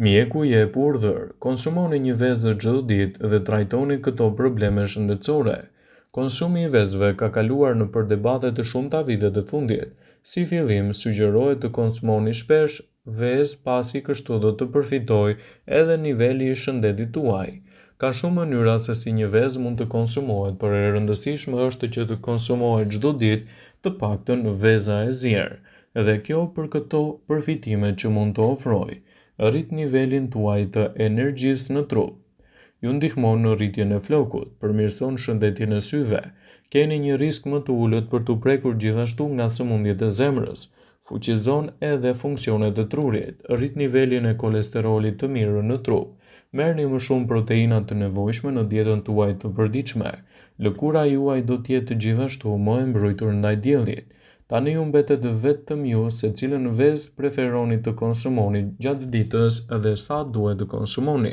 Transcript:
Mjeku jep urdhër, konsumoni një vezë çdo ditë dhe trajtoni këto probleme shëndetësore. Konsumi i vezëve ka kaluar nëpër debate të shumta vitet e fundit. Si fillim, sugjerohet të konsumoni shpesh vezë pasi kështu do të përfitojë edhe niveli i shëndetit tuaj. Ka shumë mënyra se si një vezë mund të konsumohet, por e rëndësishme është që të konsumohet çdo ditë të paktën veza e zier. Dhe kjo për këto përfitime që mund të ofrojë rrit nivelin tuaj të energjisë në trup. Ju ndihmon në rritjen e flokut, përmirëson shëndetin e syve, keni një risk më të ulët për t'u prekur gjithashtu nga sëmundjet e zemrës, fuqizon edhe funksionet e trurit, rrit nivelin e kolesterolit të mirë në trup, merrni më shumë proteina të nevojshme në dietën tuaj të përditshme, lëkura juaj do të jetë gjithashtu më e mbrojtur ndaj diellit. Tani ju mbetet vetëm ju se cilën vezë preferoni të konsumoni gjatë ditës dhe sa duhet të konsumoni.